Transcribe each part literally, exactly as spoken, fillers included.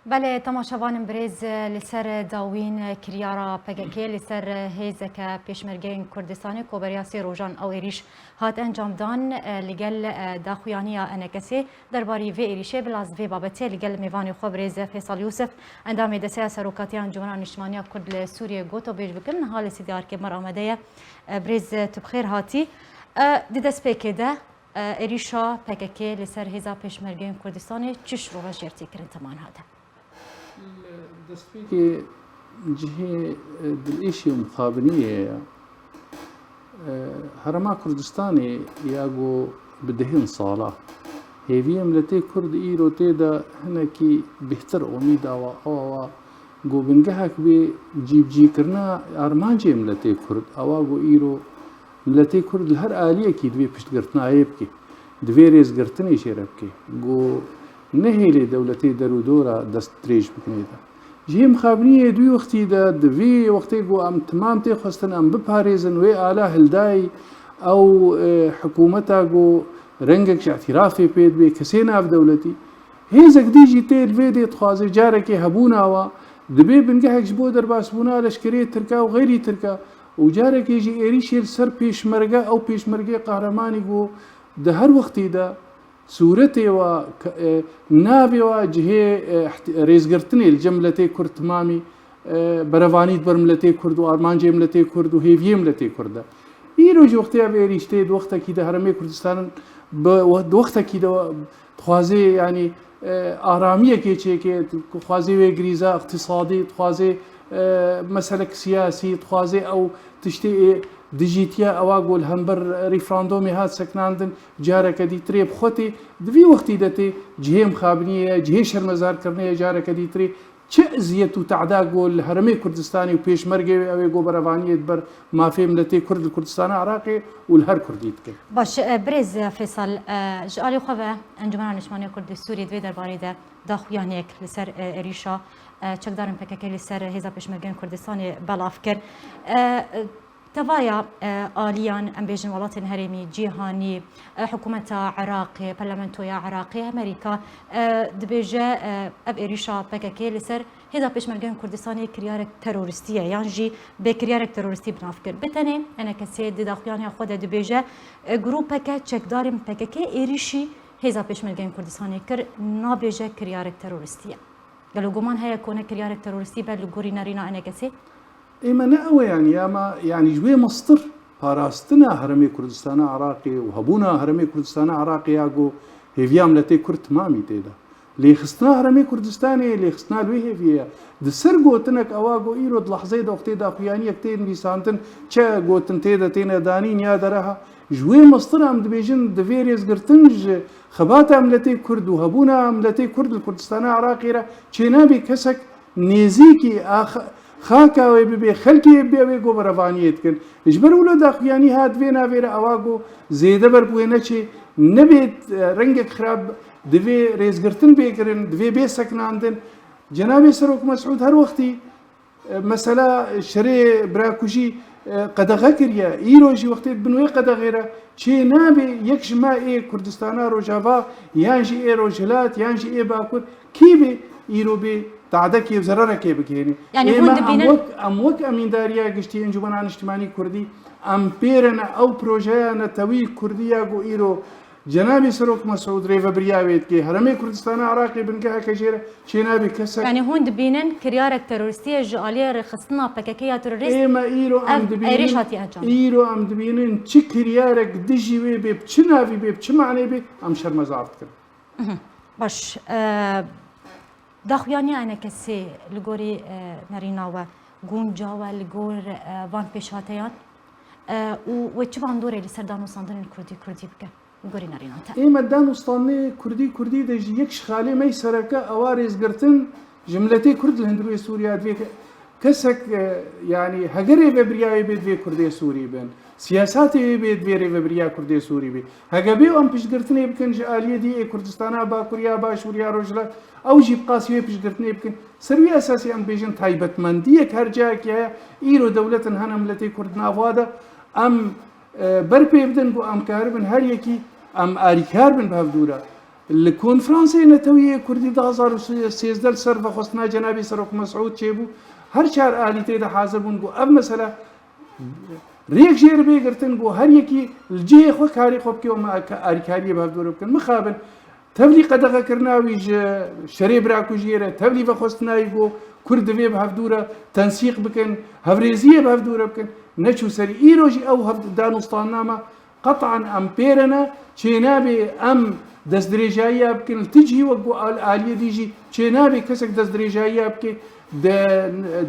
Belê, temaşevanên birêz, li ser dawîn kiryara P K K li ser hêzeke pêşmergeyên Kurdistanê ku beriya sê rojan ew êrîş hat encamdan, li gel daxuyaniya Enekesê derbarî vê êrîşê bila ez vê babetê li gel mêvanê xwe birêz Fêsal Yûsif, endamê Desteya Serokatiya Encûmena Niştimaniya Kurd li Sûriyê got û bêj bikim. Niha li Sîdî Arkê me re amade ye. Birêz, tu bi xêr hatî. Di destpêkê de, Êrîşa P K K li ser hêza pêşmergeyên Kurdistanê çi şirove jêr tê kirin, teman hate? Li destpêkê cihê dilêşî û mixabiniyê ye. Herêma Kurdistanê ya ku bi dehên sala hêviyê miletê Kurd îro tê de hinekî bêhtir omîd awa, awa ku bingehek bê cîbicîkirina armancê miletê Kurd, awa ku îro miletê Kurd li her aliyekî divê piştgirtinayê bike, divê rêzgirtinê jê re bike, ku nehêlê dewletê derûdora dest dirêj bikin ê de. Ji hê mixabiniyê di wî wextî de, di vî wextê ku em timam tê xwestin em biparêzin, wê ala hildayî ew, e, hikûmeta ku rengek ji îtîrafê pê dibe, kesê navdewletî, Hêzek dî jî tê li vê dê dixwaze carekê hebûna wa, dibê bingehek ji bo derbasbûna leşkerê Tirka û xeyrî Tirka û carekê jî êrîşê li ser pêşmerge, ew pêşmergê qehremanî ku di her wextî de sûretê wa, e, navê wa cihê, e, rêzgirtinê li cem miletê Kurd timamî, e, berevanî di ber miletê Kurd û armancê miletê Kurd û hêviyê miletê Kurd de. Îro jî wextê ev êrîş tê, di wextekî de Herêmê Kurdistanan bi, di wextekî de dixwazê, yanî, e, aramiyekê çêke, dixwazê wê grîza îqtîsadî, dixwazê, e, meselek siyasî, dixwazê ew tiştê ê dijîtiya ewa ku li hember referandomê hat sekinandin, careke dîtirê bi xwe tê, di vî wextî de tê cihê mixabiniyê ye, cihê şermezarkirinê ye, careke dîtirê. Çi eziyet û te'da ku li Herêmê Kurdistanê û pêşmergê wê ew ê ku berevaniyê di ber mafê miletê Kurd li Kurdistana Iraqê û li her Kurdî dikin? Baş, e, birêz Fêsal, e, ji alî xwe ve Encûmena Niştimaniya Kurd li Sûriyê di vê derbarê de daxuyaniyek li ser, e, êrîşa, e, çekdarên P K K li ser hêza pêşmergeyên Kurdistanê belav kir. E, e, Tevaya, e, aliyan, em bêjin welatên herêmî, cîhanî, e, hikûmeta Iraqê, parlamentoya Iraqê, Amerîka, e, dibêje, e, ev êrîşa P K K li ser hêza pêşmergeyên Kurdistanê kiryarek terorîstî ye, yan jî bi kiryarek terorîstî bi nav kir. Bi tenê Enekesê di daxuyaniya xwe de dibêje, e, grûpeke çekdarên P K K êrîşî hêza pêşmergeyên Kurdistanê kir, nabêje kiryarek terorîstî ye. Gelo guman heye ku ne kiryarek terorîstî be li gorî nerîna Enekesê? Ê me ne ew e, yanî ya me, yanî ji wê mestir parastina Herêmê Kurdistana Iraqê û hebûna Herêmê Kurdistana Iraqê ya ku hêviya miletê Kurd timamî tê de. Lêxistina Herêmê Kurdistanê, lêxistina li wê hêviyê ye. Di ser gotinek ewa ku îro di lehzeyê de wextê daxuyaniyek tê nivîsandin, çi gotin tê de têne danîn ya dereha, ji wê mestir em dibêjin divê rêzgirtin ji xebata miletê Kurd û hebûna miletê Kurd li Kurdistana Iraqê re çênabe kesek nêzîkî a xa-, xaka wê bibe, xelkê wê bibe, wê ku berevaniyê dikin. Ji ber wilo daxuyanî hat vê navê re ewa ku zêde ber bi wê neçê, nebê, e, rengek xirab, divê rêzgirtin bê kirin, divê bê sekinandin. Cenabê Serok Mesûd her wextî, e, mesela şerê birakujî, e, qedexe kiriye. Îro jî wextê di bin wê qedexê re çê nabe yek ji me ê Kurdistana Rojava yan jî ê Rojhilat yan jî ê Bakur kî bê îro bê tadekê û zererekê bigihêne. Yanî Ê hûn me em dibînin wek, em wek Emîndariya Giştî Encûmena Niştimanî Kurdî em pê re ne ew projeya netewî Kurdî ya ku îro Cenabê Serok Mesûd rêvebiriya wê dike. Herêmê Kurdistana Iraqê bingeheke jê re çênabe kesek. Yanî hûn dibînin kiryarek terorîstî ye ji aliyê rêxistina P K K ya terorîst Ê me îro em ev dibînin, êrîş hatiye encam. Îro em dibînin çi kiryarek dijî wê bê, bi çi navî bê, bi çi manê bê, em şermezar dikin. Baş. E, daxuyaniya Enekesê li gorî, e, nerîna we guncaw e li gor, e, van pêşhateyan, e, û we çi bandorê li ser danûstandinên kurdî kurdî bike li gorî nerînan te? Ê me danûstandinê kurdî kurdî de jî yek ji xalê me yê sereke ewa rêzgirtin ji miletê kurd li hundirê Sûriya divê ke-, kesek, e, yanî heger rêvebiriya wê bê divê kurdê Sûrî bin. Siyasatê wê bê divê rêvebiriya kurdê Sûrî bê. Hege bê û em piştgirtinê bikin ji aliyê dî ê Kurdistana Bakur ya Başûr ya Rojhilat, ew jî bi qasî wê piştgirtinê bikin. Ser wî esasî em bêjin taybetmendiyek her cayekî heye, îro dewletin hene miletê Kurd nava de em, e, ber pê bidin ku em karibin her yekî em alîkar bin bi hevdû re. Li Konferansê Netewî yê Kurdî du hazar û sêzdeh li ser vexwestina Cenabê Serok Mesûd çêbû. Her çar alî tê de hazir bûn, got, ev mesele rêk jê re bê girtin, got, her yekî li cihê xwe karê xwe bike û me alîkariyê bi hevdû re bikin. Mixabin, tevlî qedexekirina wî ji şerê birakujiyê re, tevlî vexwestina wî, got, Kurd divê bi hevdû re tensîq bikin, hevrêziyê bi hevdû re bikin. Neçû serî. Îro jî ew hev-, danûstandina me Qetan em pê re ne, çênabê em destdirêjayiya bikin, li tu cihî wek ku al-, aliyê dî jî çênabê kesek destdirêjayiya bike di,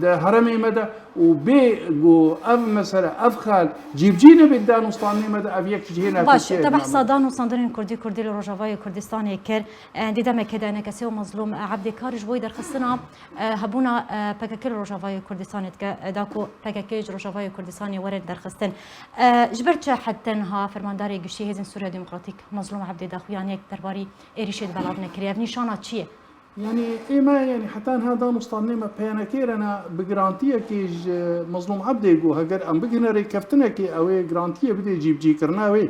di herêmê me de û bê ku ev mesele, ev xal cîbicî nebe di danûstandinê me de, ev yek ji cihê Baş, natekiya te behsa danûstandinên Kurdî, Kurdî li Rojavayê Kurdistanê kir. E, di demekê de enekesê û Mezlûm Ebdê kar ji bo derxistina, e, hebûna, e, P K K li Rojavayê Kurdistanê dike, e, da ku P K K ji Rojavayê Kurdistanê were derxistin. E, ji ber çi heta niha fermandarê giştî Hêzên Sûriya Demokratîk Mezlûm Ebdê daxuyaniyek derbarî êrîşê di belav nekiriye? Ev nîşana çi ye? Yanî ême, yanî heta niha danûstandinê me P N K re ne bi girantiyekê ji Mezlûm Ebdê got, heger em bigihine rêkeftinekê, ew ê girantiyê bidê cîbicîkirina wê.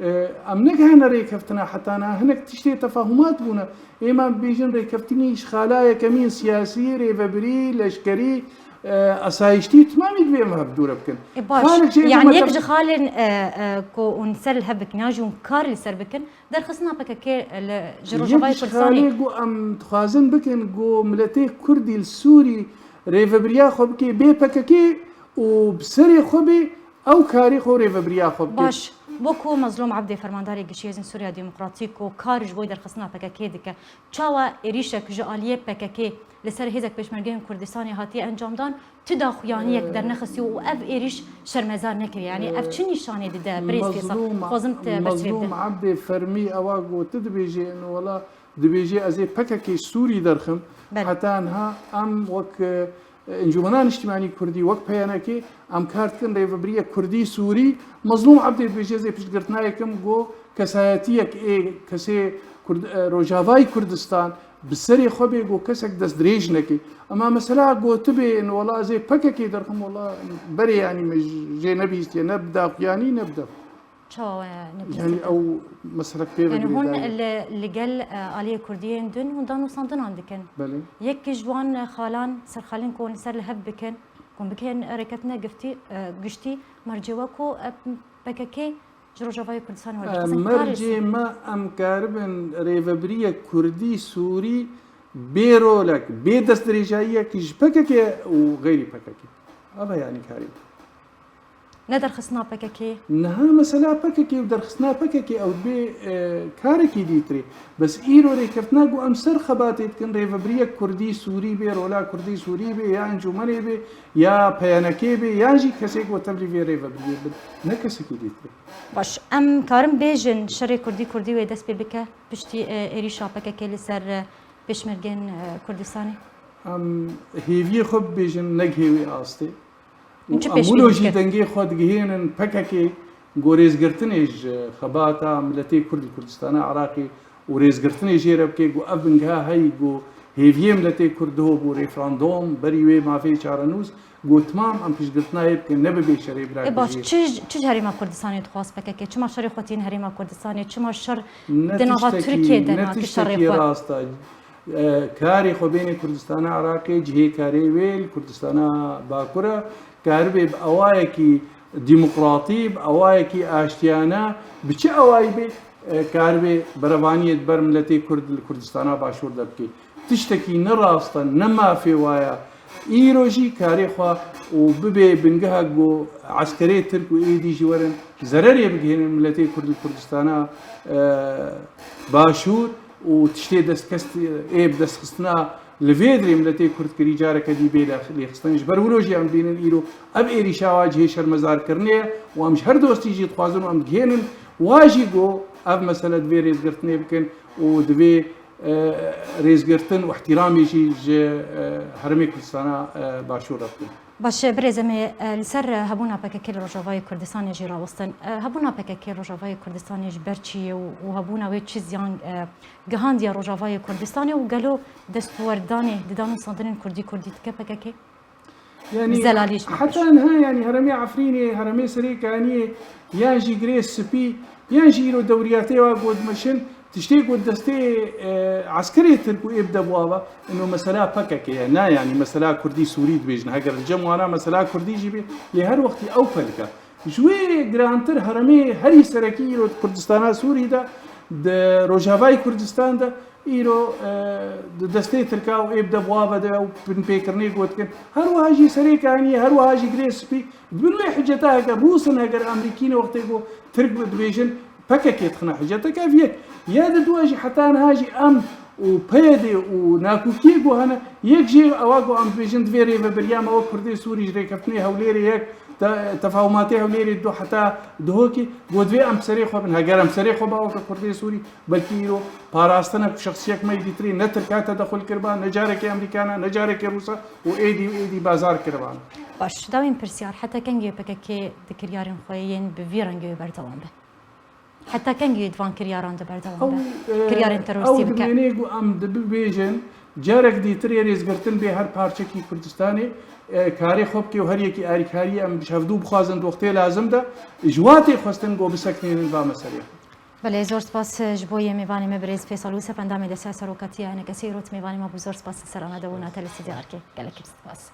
E, em negihane rêkeftina heta niha, hinek tiştê tefahumat bûne. Ême bibêjin rêkeftinî ji xala yekemîn siyasî, rêvebirî, leşkerî, e, asayiştî, timamî divê em hev dûre bikin. E, baş. Xalek jê yanî yek ji xalên, e, e, ku hûn ser li hev bikin, yan jî hûn kar li ser bikin, derxistina P K K li, ji Rojavayê Kurdistanê. Yek ji xalê ku em dixwazin bikin, ku miletê Kurdî li Sûrî rêvebiriya xwe bike bê P K K û bi serê xwe bê, ew karê xwe û rêvebiriya xwe bike. Baş, bo ku Mezlûm Ebdê fermandarê giştî Hêzên Sûriya Demokratîk û kar ji bo derxistina P K K dike, çawa êrîşek ji aliyê P K K li ser hêzek pêşmergeyên Kurdistanê hatiye encamdan, tu daxuyaniyek dernexistî û ev êrîş şermezar nekiriye? Yanî ev çi nîşanê dide? Birêz Fêsal, xwazim te bersiv bidin. Mezlûm Ebdê fermî ewa got, tu dibêjê, wela dibêjê ez ê P K K Sûrî derxim. Belê. Heta niha em wek, e, Encûmena Niştimanî Kurdî, wek P N K, em kar dikin rêvebiriyek Kurdî Sûrî. Mezlûm Ebdê dibêje, ez ê piştgirtina yekim, got, kesayetiyek ê kesê Kurd-, e, Rojavayî Kurdistan bi serê xwe bê, got, kesek dest dirêj neke. Ema mesela gotibê, wela ez ê P K K derxim, wela berê, yanî me jê nebihîstiye, ne bi daxuyanî, ne bi def. Çawa we nebihîstiye? Yanî ew meselek pê ve girêdayî. Yanî hûn li, li gel, e, aliyê Kurdiyên din hûn danûstandinan dikin. Belê. Yek ji wan, e, xalan, serxalên ku hûn li ser li hev bikin, ku hûn bikin rêkeftina giftî, e, giştî, mercê we ku, e, P K K ji Rojavayê Kurdistanê E, werdigirtin, karê mercê me em karibin rêvebiriyek Kurdî Sûrî bê rolek, bê destdirêjayiyek ji P K K û xeyrî P K K. Ev e yanî karê. Ne derxistina P K K? Niha mesela P K K û derxistina P K K ew bê, e, karekî dîtirê. Bes îro rêkeftina ku em ser xebatê dikin, rêvebiriyek Kurdî Sûrî bê, rola Kurdî Sûrî bê, ya encûmenê bê, ya P N K bê, yan jî kesê ku tevlî vê rêvebiriyê bin, ne kesekî dîtirê. Baş, em karin bêjin şerê Kurdî Kurdî wê dest pê bike piştî, e, êrîşa P K K li ser, e, pêşmergên, e, Kurdistanê? Em hêviyê xwe bibêjin, negihê wê astê. Û em wilo jî dengê xwe digihênin P K K, ku rêzgirtinê ji xebata miletê Kurd li Kurdistana Iraqê û rêzgirtinê jê re bike, ku ev bingeha heyî, ku hêviyê miletê Kurd diho bû referandom, berî wê mafê çarenûs, ku timam em piştgirtina yê bikin, ne bibe şerê birakujiyê. E baş, çi, çi ji Herêma Kurdistanê dixwast P K K? Çima şerê xwe tînin Herêma Kurdistanê? Çima şer di nava Tirkiyê de nake şerê xwe? Ne tiştekî rast e. E, karê xwe bêne Kurdistana Iraqê, cihê karê wê li Kurdistana Bakur e, karibe bi awayekî demokratî, bi awayekî aştiyane, bi çi awayî bê, e, karibe berevaniyê di ber miletê Kurd li Kurdistana Başûr de bike. Tiştekî ne rast e, ne mafê wa ye. Îro jî karê xwe û bibe bingehek ku eskerê Tirk û êdî jî werin zererê bigihînin miletê Kurd li Kurdistana, e, Başûr û tiştê destkest ê bi destxistina li vê dirê miletê Kurd kirî careke dî bê lê-, lêxistin. Ji ber wilo jî em dibînin îro ev êrîşa wa cihê şermezarkirinê ye û em ji her dostî jî dixwazin û em digihênin wa jî ku ev mesele divê rêzgirtinê bikin û divê, e, rêzgirtin û ihtiramê jî ji, e, Herêmê Kurdistana, e, Başûr re bikin. Baş e, birêz, em ê, e, li ser, e, hebûna P K K li Rojavayê Kurdistanê jî rawestin. E, hebûna P K K li Rojavayê Kurdistanê ji ber çi ye û, û hebûna wê çi ziyan, e, gihandiye Rojavayê Kurdistanê û gelo destwerdanê di danûstandinên Kurdî Kurdî dike P K K? Yanî, zelalî ji me heta niha, yanî, herêmê Efrînê, herêmê Serê Kaniyê, yan jî Girê Spî, yan jî îro dewriyatê wa ku dimeşin, Tiştê ku destê, e, eskerê Tirk û ê bide bo ava, ino mesela P K K ye. Na, yanî mesela Kurdî Sûrî dibêjin. Heger li cem wana mesela Kurdî jî bê, lê her wextî ew pelike. Ji wê girantir heremê herî serekî îro di Kurdistana Sûrî de, di Rojavayê Kurdistan de, îro, e, di destê Tirka û ê bide bo ava de û binpêkirinê gotikin. Her wiha jî Serêkaniyê, her wiha jî Girê Spî, di bin wê hiceta heger Rûs in, heger Amerîkî ne, wextê ku Tirk dibêjin, P K K dixine hiceteke ev yek. Ya di dua jî heta niha jî em û P Y D û nakokiyê ku hene, yek jê ewa ku em dibêjin divê rêvebiriya me wek Kurdê Sûrî ji rêkeftinê Hewlêrê yek, te-, tefahûmatê Hewlêrê du heta duhokê, ku divê em serê xwe bin. Heger em serê xwe ba weke Kurdê Sûrî, belkî îro parastina ku şexsiyek me yê dîtirê ne Tirka tedexul kiriba, ne carekê Amerîka ne, ne carekê Rûsa û êdî û êdî bazar kiriba. Baş, dawîn pirsyar, heta kengê P K K di kiryarên xwe yên bi vî rengê wê berdewam be? Heta kengî di van kiryaran de berdewam be? Ew, e, kiryarên terorîstî ew bike? Dimênê ku em dibibêjin, carek dîtirê rêzgirtin bê her parçekî Kurdistanê, e, karê xwe bike û her yekî alîkariyê em ji hevdû bixwazin di wextê lazim de, ji wa tê xwestin ku biseknênin va meselê. Belê, zor spas ji bo yê mêvanê me birêz Fêsal Wisef, endamê Desteya Serokatiya Enekesê, îro mêvanê me bû. Zor spas li ser ana de û nate li stûdyo erkê. Gelekî spas.